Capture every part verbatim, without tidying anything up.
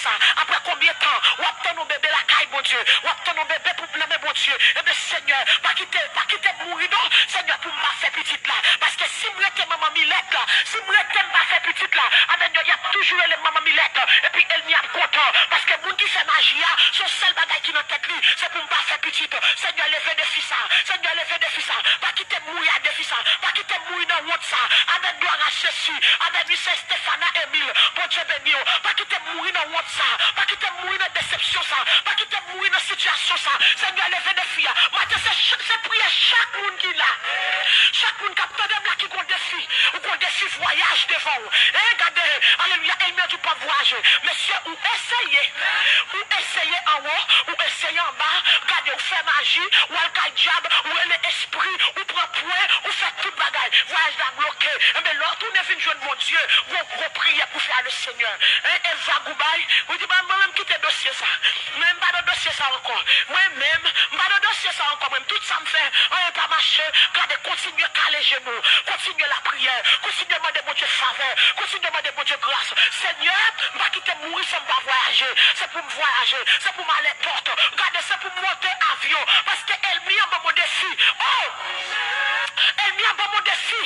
sa? Apre konbyen tan w ap tann yon bebe lakay Bondye? W ap tann yon bebe pou nan men Bondye? Ebyen, Senyè, pa kite, pa kite m mouri non, Senyè, pou m pa fè pitit la. Paske si m rete manman Milèt, si m rete m pa fè pitit la, amèn, yo, y ap toujou rele m manman Milèt. Epi ènmi ap kontan, paske moun ki fè maji a, se yon sèl bagay ki nan tèt li, se pou m pa fè pitit. Senyè, leve defi sa. Senyè, leve defi sa. Pa kite m mouri ak defi sa. Pa kite m mouri nan wont sa. Amèn, glwa a Jezi. Amèn, wi, sè Stefana Emil, Bondye beni w. Pa kite m mouri nan wont sa. Pa kite m mouri nan desepsyon sa. Pa kite m mouri nan sitiyasyon sa. Senyè, leve defi a. Maten, se ch-, se priyè chak moun ki la. Chak moun k ap tande m la ki gon defi. Ou gon defi vwayaj devan w. E gade, alelouya, ènmi an di w p ap vwayaje. Mesye, ou eseye. Ou eseye anwo, ou eseye anba. Gade, ou fè maji, ou al kay dyab, ou rele espri, ou pran pwen, ou fè tout bagay. Vwayaj la bloke. Enben, lè w tounen vin jwenn Bondye, gon gwo priyè pou fè a le Senyè. En, Eva Goubay, ou di, "Mwen, mwen menm kite dosye sa. Mwen, m pa nan dosye sa ankò. Mwen menm, m pa nan dosye sa ankò. Mwen, tout sa m fè, anyen pa mache." Gade, kontinye kale jenou, kontinye lapriyè, kontinye mande Bondye favè, kontinye mande Bondye gras. Senyè, m pa kite m mouri san m pa vwayaje. Se pou m vwayaje, se pou m al èpòt. Gade, se pou m monte avyon, paske ènmi an ban m yon defi. Oh! Ènmi an ban m yon defi.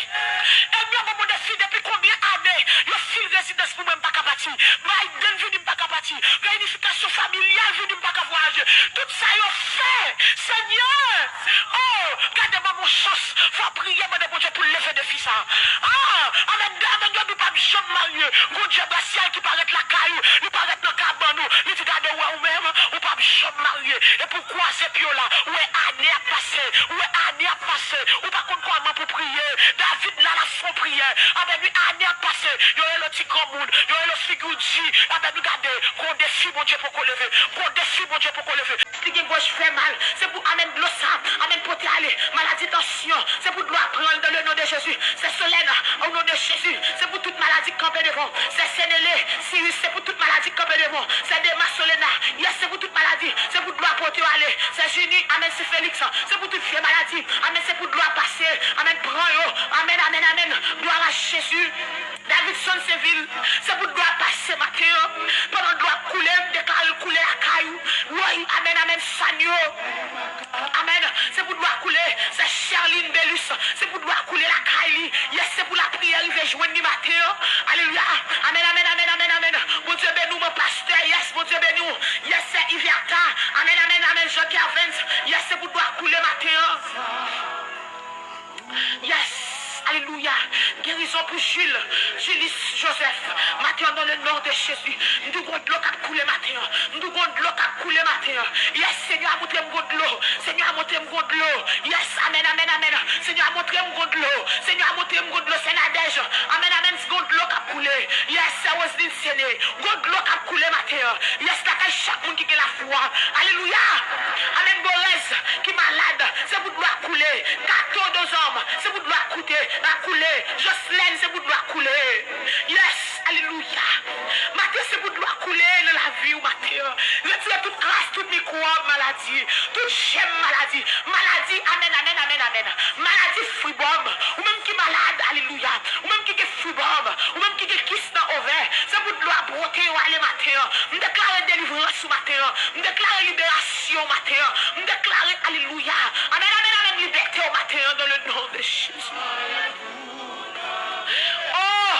Ènmi an ban m yon defi depi konbyen ane? Yo fil rezidans pou mwen, m pa ka pati. Biden vini, m pa ka pati. Reyinifikasyon familyal vini, m pa ka vwayaje. Tout sa yo fè, Senyè. Oh, gade ban m yon chans. Fò w priye, mande Bondye pou l leve defi sa. Ah, amèn, amèn, yo di w p ap janm marye. Gon djab rasyal ki parèt lakay ou, li parèt nan kabann ou, li di, "Gade, ou wè ou menm, ou p ap janm marye." Epi w kwaze pye w la, ou wè ane ap pase, ou wè ane ap pase, ou pa konn kòman pou priye. David la, l ap fè yon priyè. Amèn, wi, ane ap pase, yo rele w ti granmoun, yo rele w figi w di. Amèn, wi, gade, gon defi Bondye poko leve, gon defi Bondye poko leve. Si gen gòj fè mal, se pou amèn dlo sa, amèn pote ale. Maladi tansyon, se pou dlo a pran l dans le nom de Jésus. Sè Solène, au nom de Jésus, se pou tout maladi k kanpe devan w. Sè Senele, Siris, se pou tout maladi k kanpe devan w. Sè Dema, Solena, yes, se pou tout maladi, se pou dlo a pote yo ale. Sè Jini, amèn, Sè Felix, se pou tout vye maladi, amèn, se pou dlo a pase, amèn, pran yo, amèn, amèn, amèn, glwa a Jezi. Davidson Sevil, se pou dlo a pase maten an. Pandan dlo a ap koule, m deklare l koule lakay ou. Woy, amèn, amèn, Sanyo. Amèn. Se pou dlo a koule. Sè Sherline Belus, se pou dlo a koule lakay li. Yes, se pou lapriyè rive jwenn li maten an. Alelouya. Amèn, amèn, amèn, amèn, amèn. Bondye beni w, mon pastè. Yes, Bondye beni w. Yes, sè Iverta. Amèn, amèn, amèn. Jean Kervens. Yes, se pou dlo a koule maten an. Yes! Alelouya! Gerizon pou Jules, Julius Joseph. Maten an, dans le nom de Jésus. M di w gon dlo k ap koule maten an. M di w gon dlo k ap koule maten an. Yes, Senyè a montre m gon dlo. Senyè a montre m gon dlo. Yes, amèn, amèn, amèn. Senyè a montre m gon dlo. Senyè a montre m gon dlo. Sè Nadège. Amèn, amèn. Gon dlo k ap koule. Yes, sè Roseline Sene. Gon dlo k ap koule maten an. Yes, lakay chak moun ki gen lafwa. Alelouya. Amèn. Borez ki malad, se pou dlo a koule. Kato Dozòm, se pou dlo a koute, a koule. Joslèn, se pou dlo a koule. Yes, alelouya. Maten, se pou dlo a koule nan lavi w maten an. Retire tout kras, tout mikwòb maladi, tout jèm maladi. Maladi, amèn, amèn, amèn, amèn. Maladi fibwòm, ou menm ki malad, alelouya. Ou menm ki gen fibwòm, ou menm ki gen kis nan ovè, se pou dlo a bwote yo ale maten an. M deklare delivrans ou maten an. M deklare liberasyon maten an. M deklare, alelouya. Amèn, amèn, amèn. Libète w maten an, dans le nom de Jésus. Oh!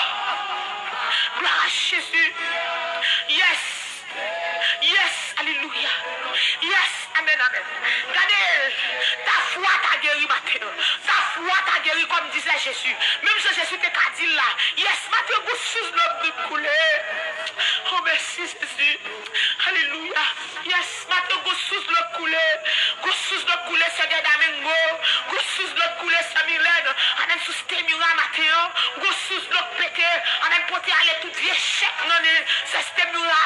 Gloire à Jésus. Yes. Yes, alelouya. Yes, amèn, amèn. Gade, ta fwa ta geri maten an. Ta fwa ta geri, comme disait Jésus. Menm jan Jezi te ka di l la. Yes, maten, gon sous dlo k koule. Oh, mèsi, Jezi. Alelouya. Yes, maten, gon sous dlo k koule. Gon sous dlo k koule, sè Dèdamengo. Gon sous dlo k koule, sè Milèn. Amèn, sous Temira maten an. Gon sous dlo k pete. Amèn, pote ale tout vye chèk nan nen, sè Temira.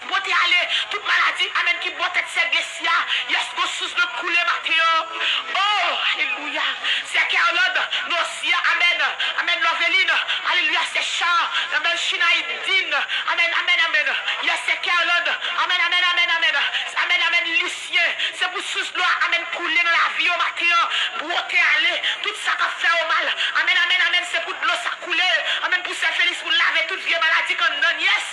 Pote ale tout maladi, amèn, ki bò tèt sè Glesia. Yes, gon sous dlo k koule maten an. Oh, alelouya. Sè Kerlande, Nosia, amèn. Amèn, Loveline, alelouya. Sè Chan, amèn, Chinaidin, amèn, amèn, amèn. Yes, sè Kerlande, amèn, amèn, amèn, amèn. Amèn, amèn, Lisyen, se pou sous dlo a, amèn, koule nan lavi yo maten an. Bwote ale tout sa k ap fè yo mal. Amèn, amèn, amèn. Se pou dlo sa koule. Amèn, pou sè Felix, pou lave tout vye maladi k anndan l. Yes.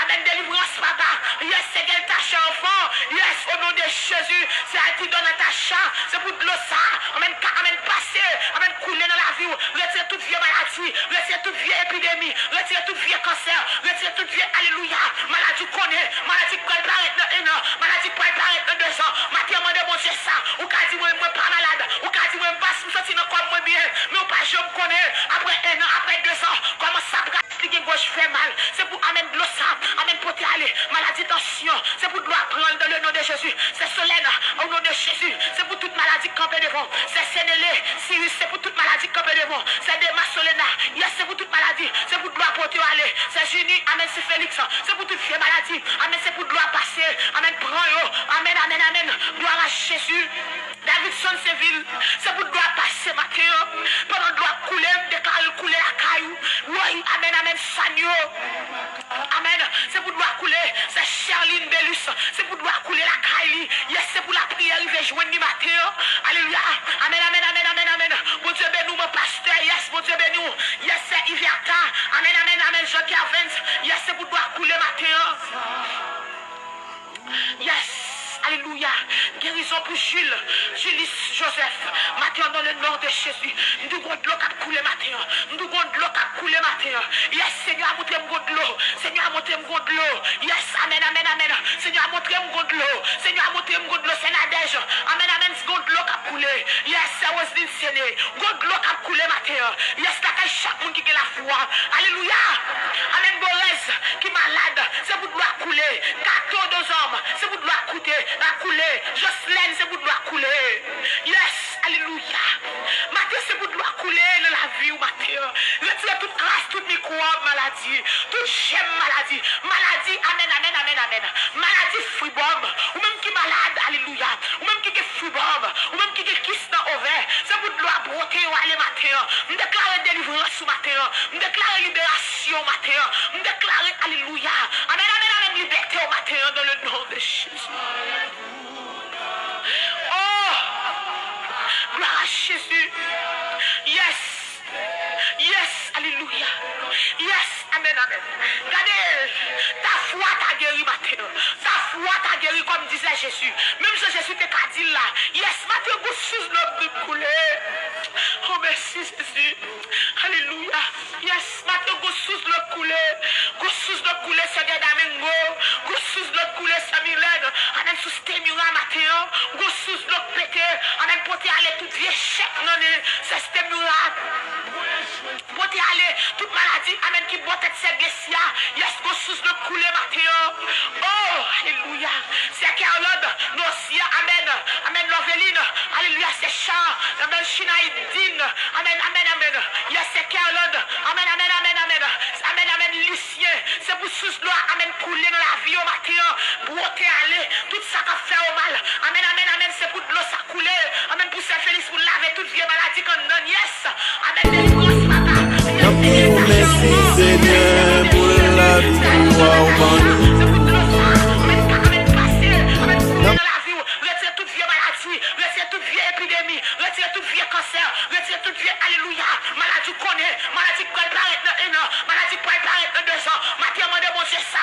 Amèn, delivrans, papa. Yes, se Geltacha, anfan. Yes, o non de Jezi. Se Altidor Natacha. Se pou dlo sa. Amèn, ka, amèn, pase. Amèn, koule nan lavi w. Retire tout vye maladi. Retire tout vye epidemi. Retire tout vye kansè. Retire tout vye, alelouya, maladi w konnen. Maladi k pral parèt nan en an. Maladi k pral parèt nan de zan. Maten, mande Bondye sa. Ou ka di, mwen, mwen pa malad. Ou ka di, mwen, m pa, m santi nan kò m mwen byen. Men ou pa janm konnen. Apre en an, apre de zan, kòman sa pral, si li gen gòj fè mal. Se pou, amèn, dlo sa. Amèn, pote ale. Maladi tansyon. Se pou dlo a pran l dans le nom de Jésus. Se Solèn, o non de Jezi. Se pou tout maladi k kanpe devan w. Se Senele, Siris, se pou tout maladi k kanpe devan w. Se Dema, Solena. Yes, se pou tout maladi. Se pou dlo a pote yo ale. Se Jini, amèn, se Felix. Se pou tout vye maladi. Amèn, se pou dlo a pase. Amèn, pran yo. Amèn, amèn, amèn. Glwa a Jezi. Davidson Sevil, se pou dlo a pase maten an. Pandan dlo a koule, m deklare l koule lakay ou. Woy, amèn, amèn, Sanyo. Amèn. Se pou dlo a koule. Se Sherline Belus. Se pou dlo a koule lakay li. Yes, se pou lapriyè rive jwenn li maten an. Alelouya. Amèn, amèn, amèn, amèn, amèn. Bondye beni w, mon pastè. Yes, Bondye beni w. Yes, se Iverta. Amèn, amèn, amèn. Jean Kervens. Yes, se pou dlo a koule maten an. Yes. Alelouya. Gerizon pou Jules, Julius Joseph. Maten an, dans le nom de Jésus. M di w gon dlo k ap koule maten an. M di w gon dlo k ap koule maten an. Yes, Senyè a montre m gon dlo. Senyè a montre m gon dlo. Yes, amèn, amèn, amèn. Senyè a montre m gon dlo. Senyè a montre m gon dlo. Se Nadège. Amèn, amèn. Gon dlo k ap koule. Yes, se Roseline Sene. Gon dlo k ap koule maten an. Yes, lakay chak moun ki gen lafwa. Alelouya. Amèn. Borez ki malad, se pou dlo a koule. Kato Dozòm, se pou dlo a koute, a koule. Joslèn, se pou dlo a koule. Yes, alelouya. Maten, se pou dlo a koule nan lavi w maten an. Retire tout kras, tout mikwòb maladi, tout jèm maladi. Maladi, amèn, amèn, amèn, amèn. Maladi fibwòm, ou menm ki malad, alelouya. Ou menm ki gen fibwòm, ou menm ki gen kis nan ovè, se pou dlo a bwote yo ale maten an. M deklare delivrans ou maten an. M deklare liberasyon ou maten an. M deklare, alelouya. Amèn, amèn, amèn, libète ou maten an, dans le nom de Jésus. Oh! Gloire à Jésus. Yes. Yes, alelouya. Yes, amèn, amèn. Gade, ta fwa ta geri maten an. Ta fwa ta geri, comme disait Jésus. Menm jan Jezi te ka di l la. Yes, maten an, gon sous dlo k koule. Oh, mèsi, Jezi. Alelouya. Yes, maten an, gon sous dlo k koule. Gon sous dlo k koule, sè Gerda Mengo. Gon sous dlo k koule, sè Milèn. Amèn, sous Temira maten an. Gon sous dlo k pete. Amèn, pote ale tout vye chèk nan nen sè Temira. Pote ale tout maladi, amèn, ki bò tèt sè Glesia. Yes, gon sous dlo k koule maten an. Oh, alelouya. Sè Kerlande, Nosia, amèn. Amèn, Loveline, alelouya. Sè Char, amèn, Chinaidin, amèn, amèn, amèn. Yes, sè Kerlande, amèn, amèn, amèn, amèn. Amèn, amèn, Lucien. Se pou sous dlo a, amèn, koule nan lavi yo maten an. Bwote ale tout sa k ap fè yo mal. Amèn, amèn, amèn. Se pou dlo sa koule. Amèn, pou sè Felix, pou lave tout vye maladi k anndan l. Yes. Amèn, delivrans, papa. N ap di w mèsi, Senyè, pou lavi nou a w ban nou. Se pou dlo sa. Amèn, amèn, pase. Amèn, koule nan lavi w. Retire tout vye maladi. Retire tout vye epidemi. Retire tout vye kansè. Retire tout vye, alelouya, maladi w konnen. Maladi k pral parèt nan en an. Maladi k pral parèt nan de zan. Maten an, mande Bondye sa.